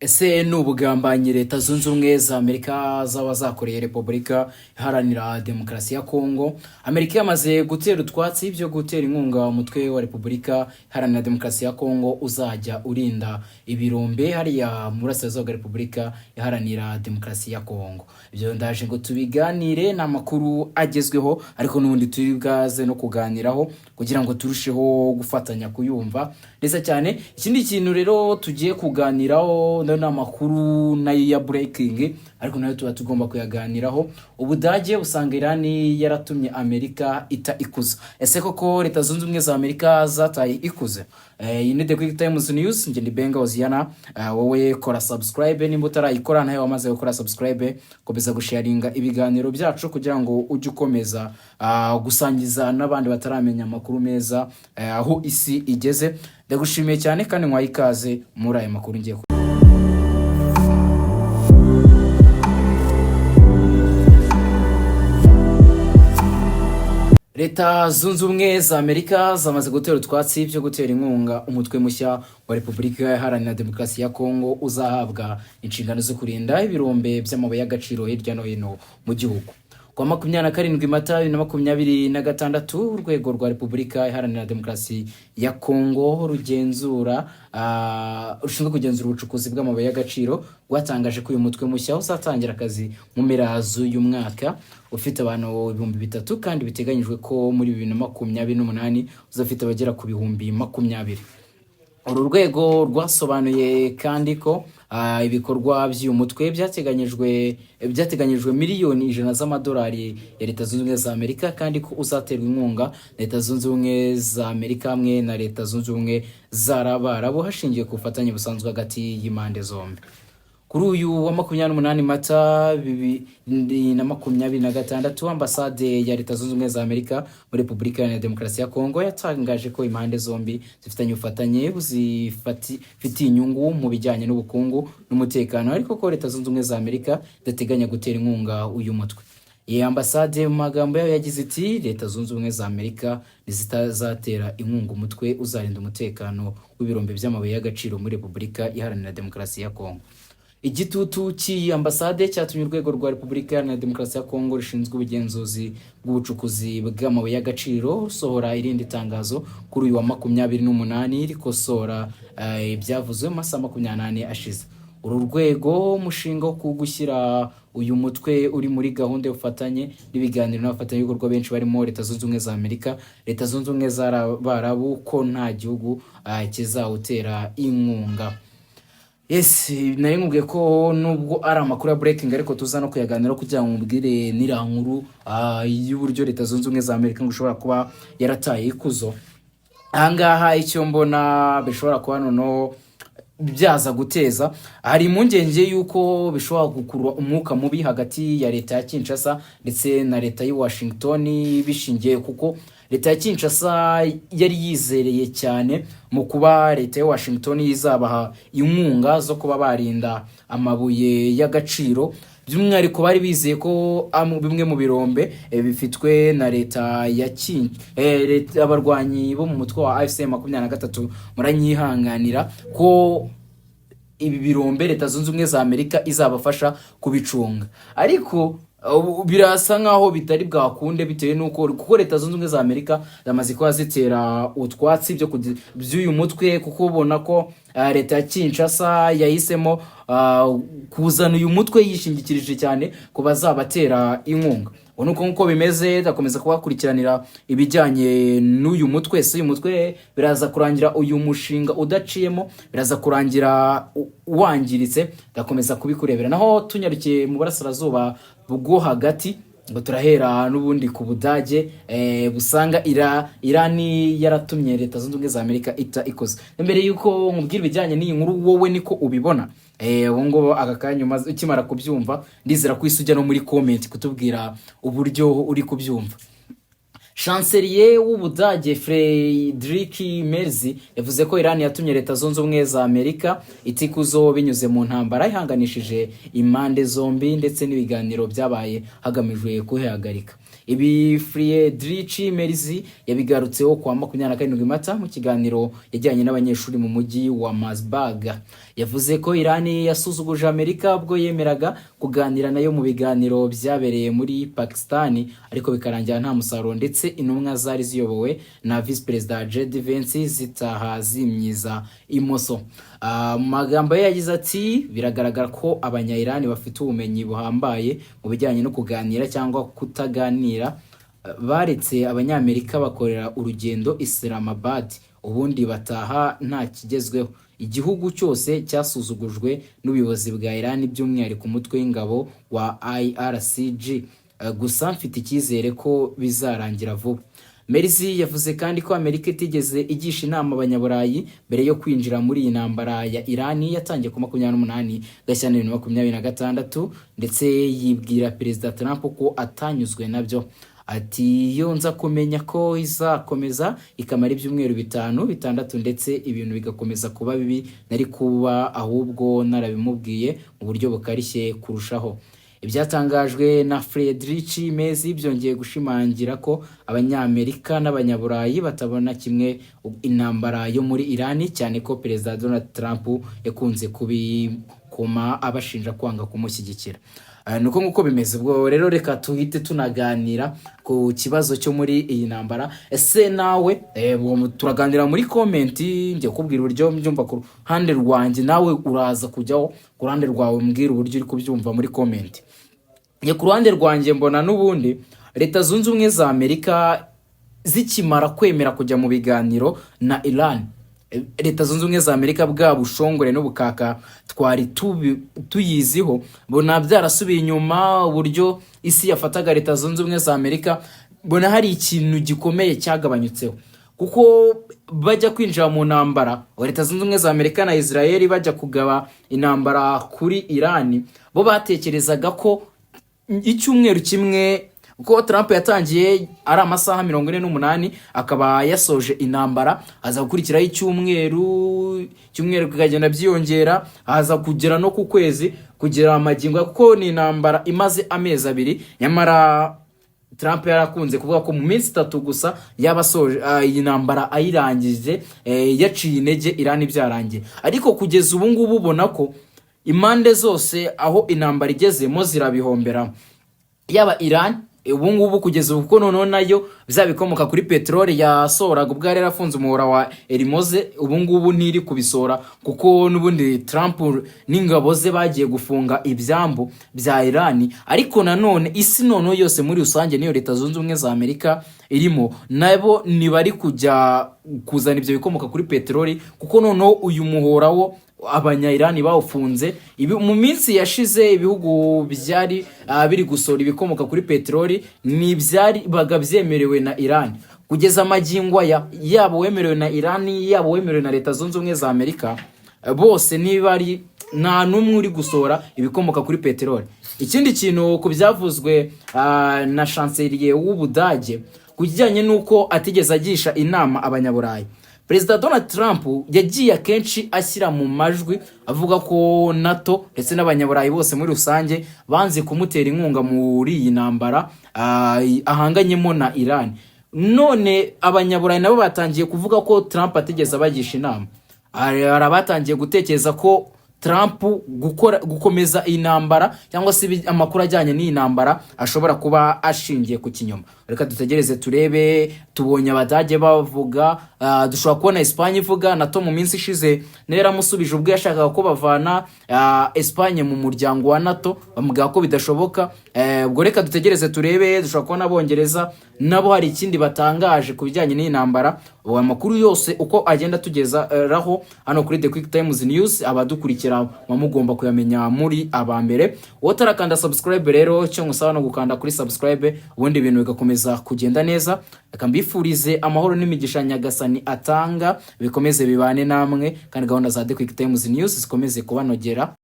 Ese ni ubugambanyi Leta Zunze Ubumwe za Amerika zaba zakoreye Repubulika Iharanira Demokarasi ya Kongo? Amerika yamaze gutera utwatsi byo gutera inkunga umutwe wa Repubulika Iharanira Demokarasi ya Kongo uzajya urinda ibirombe hariya mu burasirazuba bwa Repubulika Iharanira Demokarasi ya Kongo. Ibyo ndaje ngo tubiganire, ni amakuru agezweho, ariko n'ubundi turi bwaze no kuganiraho kugira ngo turusheho gufatanya kuyumva neza cyane. Ikindi kintu rero tugiye kuganiraho nayo ni amakuru nayo ya breaking, ariko nayo tuba tugomba kuyaganiraho. Ubudage usanga Irani yaratumye Amerika ita ikuzo. Ese koko Leta Zunze Ubumwe za Amerika zataye ikuzo? Iyi ni The Quick Times News, njye ni Benga Oziana. Wowe kora subscribe nimba utarayikora, nawe wamaze gukora subscribe, komeza gusharinga ibiganiro byacu kugira ngo ujye ukomeza gusangiza n'abandi bataramenya amakuru meza aho isi igeze. Ndagushimiye cyane kandi nkwaye ikaze muri aya makuru ngiye. Leta Zunze Ubumwe za Amerika zamaze gutera utwatsi byo gutera inkunga umutwe mushya wa Repubulika Iharanira Demokarasi ya Kongo uzahabwa inshingano zo kurinda ibirombe by'amabuye y'agaciro hirya no hino mu gihugu. Ku wa 27 Mata 2026, urwego rwa Repubulika Iharanira Demokarasi ya Kongo rugenzura rushinzwe kugenzura ubucukuzi bw'amabuye y'agaciro rwatangaje ko uyu mutwe mushya uzatangira akazi mu mpera z'uyu mwaka, ufite abantu 3000, kandi biteganyijwe ko muri 2028 uzafite abagera ku 20,000. Uru rwego rwasobanuye kandi ko ibikorwa by'uyu mutwe byateganyijwe miliyoni 100 z'amadolari ya Leta Zunze Ubumwe za Amerika, kandi ko uzaterwa inkunga na Leta Zunze Ubumwe za Amerika hamwe na Leta Zunze Ubumwe z'Abarabu, hashingiwe ku bufatanye busanzwe hagati y'impande zombi. Kuri uyu wa 28 Mata 2026, ambasade ya Leta Zunze Ubumwe za Amerika muri Repubulika Iharanira Demokarasi ya Kongo yatangaje ko impande zombi zifitanye ubufatanye buzifitiye inyungu mu bijyanye n'ubukungu n'umutekano, ariko ko Leta Zunze Ubumwe za Amerika idateganya gutera inkunga uyu mutwe. Iyi ambasade mu magambo yayo yagize iti: "Leta Zunze Ubumwe za Amerika ntizitazatera inkunga umutwe uzarinda umutekano w'ibirombe by'amabuye y'agaciro muri Repubulika Iharanira Demokarasi ya Kongo." Igitutu cy'iyi ambasade cyatumye urwego rwa Repubulika Iharanira Demokarasi ya Kongo rushinzwe ubugenzuzi bw'ubucukuzi bw'amabuye y'agaciro rusohora irindi tangazo kuri uyu wa 28 rikosora ibyavuzwe mu masaha 24 ashize. Uru rwego, umushinga wo gushyira uyu mutwe uri muri gahunda y'ubufatanye n'ibiganiro n'abafatanyabikorwa benshi barimo Leta Zunze Ubumwe za Amerika, Leta Zunze Ubumwe z'Abarabu, ko nta gihugu kizawutera inkunga. Yes, nari nkubwiye ko nubwo ari amakuru ya breaking, ariko tuza no kuyaganiraho kugira ngo mubwire n'iriya nkuru y'uburyo Leta Zunze Ubumwe za Amerika ngo ishobora kuba yarataye ikuzo. Ahangaha icyo mbona bishobora kuba noneho byaza guteza, hari impungenge y'uko bishobora gukurura umwuka mubi hagati ya leta ya Kinshasa ndetse na leta y'i Washington, bishingiye kuko leta ya Kinshasa yari yizereye cyane mu kuba leta ya Washington izabaha inkunga zo kuba barinda amabuye y'agaciro. By'umwihariko bari bizeye ko bimwe mu birombe bifitwe na leta ya leta, abarwanyi bo mu mutwe wa AFC 23, muranyihanganira, ko ibi birombe Leta Zunze Ubumwe za Amerika izabafasha kubicunga, ariko ubu birasa nkaho bitari bwakunde, bitewe n'uko kuko Leta Zunze Ubumwe za Amerika zamaze kuba zitera utwatsi by'uyu mutwe, kuko ubona ko leta ya Kinshasa yahisemo kuzana uyu mutwe yishingikirije cyane ku bazabatera inkunga. Ubu nuko nkuko bimeze, ndakomeza kubakurikiranira ibijyanye n'uyu mutwe. Si uyu mutwe biraza kurangira uyu mushinga udaciyemo, biraza kurangira wangiritse, ndakomeza kubikurebera. Naho tunyarukiye mu burasirazuba bwo hagati, ngo turahera n'ubundi ku Budage busanga Irani yaratumye Leta Zunze Ubumwe za Amerika ita ikoze. Mbere yuko nkubwira ibijyanye n'iyi nkuru, wowe niko ubibona? Ubu ngubu aka kanya ukimara kubyumva, ndizera ko isi ujya no muri comment kutubwira uburyo uri kubyumva. Chancelier w'Ubudage Friedrich Merz yavuze ko Iran yatumye Leta Zunze Ubumwe za Amerika itikuzo binyuze mu ntambara ihanganishije impande zombi ndetse n'ibiganiro byabaye hagamijwe kuyihagarika. Ibi Friedrich Merz yabigarutseho kuwa 27 Mata mu kiganiro yajyanye n'abanyeshuri mu mujyi wa Marburg. Yavuze ko Irani yasuzuguje Amerika ubwo yemeraga kuganira nayo mu biganiro byabereye muri Pakistan, ariko bikarangira nta musaruro, ndetse intumwa zari ziyobowe na Visi Perezida JD Vance zitaha zimyiza imoso. Mu magambo ye yagize ati: "Biragaragara ko Abanya-Iran bafite ubumenyi buhambaye mu bijyanye no kuganira cyangwa kutaganira. Baretse Abanyamerika bakorera urugendo Islamabad, ubundi bataha nta kigezweho. Igihugu cyose cyasuzugujwe n'ubuyobozi bwa Iran, by'umwihariko umutwe w'ingabo wa IRCG. Gusa mfite icyizere ko bizarangira vuba." Merz yavuze kandi ko Amerika itigeze igisha inama Abanyaburayi mbere yo kwinjira muri iyi ntambara ya Iran yatangiye ku 28 Gashyantare 2026, ndetse yibwira Perezida Trump ko atanyuzwe nabyo. Ati: "Iyo nza kumenya ko izakomeza ikamara ibyumweru 5, 6, ndetse ibintu bigakomeza kuba bibi, nari kuba ahubwo narabimubwiye mu buryo bukarishye kurushaho." Ibyatangajwe na Friedrich Merz byongeye gushimangira ko Abanyamerika n'Abanyaburayi batabona kimwe intambara yo muri Iran, cyane ko Perezida Donald Trump yakunze kubikoma abashinja kwanga kumushyigikira. Nuko nguko bimeze. Ubwo rero reka tuhite tunaganira ku kibazo cyo muri iyi ntambara. Ese nawe, ubwo turaganira muri comment, njya kubwira uburyo mbyumva ku ruhande rwanjye, nawe uraza kujyaho ku ruhande rwawe mbwira uburyo uri kubyumva muri comment. Njye ku ruhande rwanjye mbona n'ubundi Leta Zunze Ubumwe za Amerika zikimara kwemera kujya mu biganiro na Iran, Leta Zunze Ubumwe za Amerika bwa bushongore n'ubukaka twari tuyiziho mbona byarasubiye inyuma. Uburyo isi yafataga Leta Zunze Ubumwe za Amerika, mbona hari ikintu gikomeye cyagabanyutseho, kuko bajya kwinjira mu ntambara, Leta Zunze Ubumwe za Amerika na Israel bajya kugaba intambara kuri Iran, bo batekerezaga ko icyumweru kimwe, kuko Trump yatangiye ari amasaha 48 akaba yasoje intambara, haza gukurikiraho icyumweru, icyumweru kikagenda byiyongera, haza kugera no ku kwezi, kugera amagingo, kuko ni intambara imaze amezi 2. Nyamara Trump yarakunze kuvuga ko mu minsi 3 gusa yaba asoje iyi ntambara, ayirangije, yaciye intege Iran, byarangiye. Ariko kugeza ubu ngubu ubona ko impande zose aho intambara igezemo zirabihomberamo, yaba Iran ubu ngubu kugeza ubu, kuko noneho nayo bya bikomoka kuri peteroli yasohoraga ubwo yari yarafunze umuhora wa Hormuz, ubu ngubu ntiri kubisohora, kuko n'ubundi Trump n'ingabo ze bagiye gufunga ibyambu bya Iran. Ariko nanone isi noneho yose muri rusange, niyo Leta Zunze Ubumwe za Amerika irimo, nabo ntibari kujya kuzana ibyo bikomoka kuri peteroli, kuko noneho uyu muhora wo Abanya-Irani bawufunze. Mu minsi yashize ibihugu byari biri gusohora ibikomoka kuri peteroli ni ibyari baga byemerewe na Iran. Kugeza amagingo aya, yaba uwemerewe na Iran, yaba uwemerewe na Leta Zunze Ubumwe za Amerika, bose niba ari nta n'umwe uri gusohora ibikomoka kuri peteroli. Ikindi kintu ku byavuzwe na chancelier w'Ubudage ku kijyanye n'uko atigeze agisha inama Abanyaburayi, Perezida Donald Trump yagiye akenshi ashyira mu majwi avuga ko NATO ndetse n'Abanyaburayi bose muri rusange banze kumutera inkunga muri iyi ntambara ahanganyemo na Iran. None Abanyaburayi nabo batangiye kuvuga ko Trump atigeze abagisha inama. Hari abatangiye gutekereza ko Trump gukora gukomeza iyi ntambara cyangwa se amakuru ajyanye n'iyi ntambara ashobora kuba ashingiye ku kinyoma. Reka dutegereze turebe. Tubonye Abadage bavuga, dushobora kubona Espagne ivuga. NATO mu minsi ishize nayo yaramusubije ubwo yashakaga ko bavana Espagne mu muryango wa NATO, bamubwira ko bidashoboka. Ubwo reka dutegereze turebe, dushobora kubona Abongereza nabo hari ikindi batangaje ku bijyanye n'iyi ntambara. Ubu amakuru yose uko agenda tugezaraho hano kuri The Quick Times News, abadukurikira muba mugomba kuyamenya muri aba mbere. Wowe utarakanda subscribe rero, icyo ngusaba no gukanda kuri subscribe, ubundi ibintu bigakomeza kugenda neza. Reka mbifurize amahoro n'imigisha Nyagasani atanga bikomeze bibane namwe, kandi gahunda za The Quick Times News zikomeze kubanogera.